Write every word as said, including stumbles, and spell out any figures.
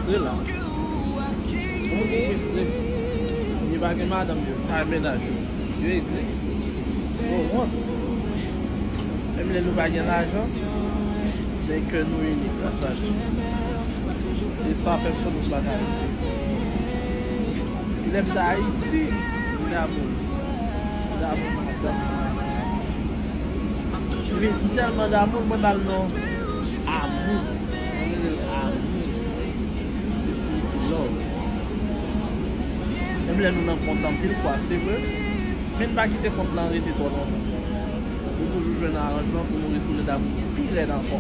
Frustre la. Moun ki frustre. Yo pa gen madanm yo, pa gen mennaj yo. Yo egri. Yo wont. Menm lè nou pa gen lajan, men kè nou ini gras a Dye. E sa pèsonn nou pa ka di. Lè m t Ayiti, m damou. M damou madanm mwen. Epi m tèlman damou l, mwen ba l non Amou. Mwen rele l Amou. Li siyifi love. Menm lè nou nan kont anpil fwa, se vre, men n pa kite kont lan rete twò lontan. Nou toujou jwenn aranjman pou nou retounen damou pi rèd ankò.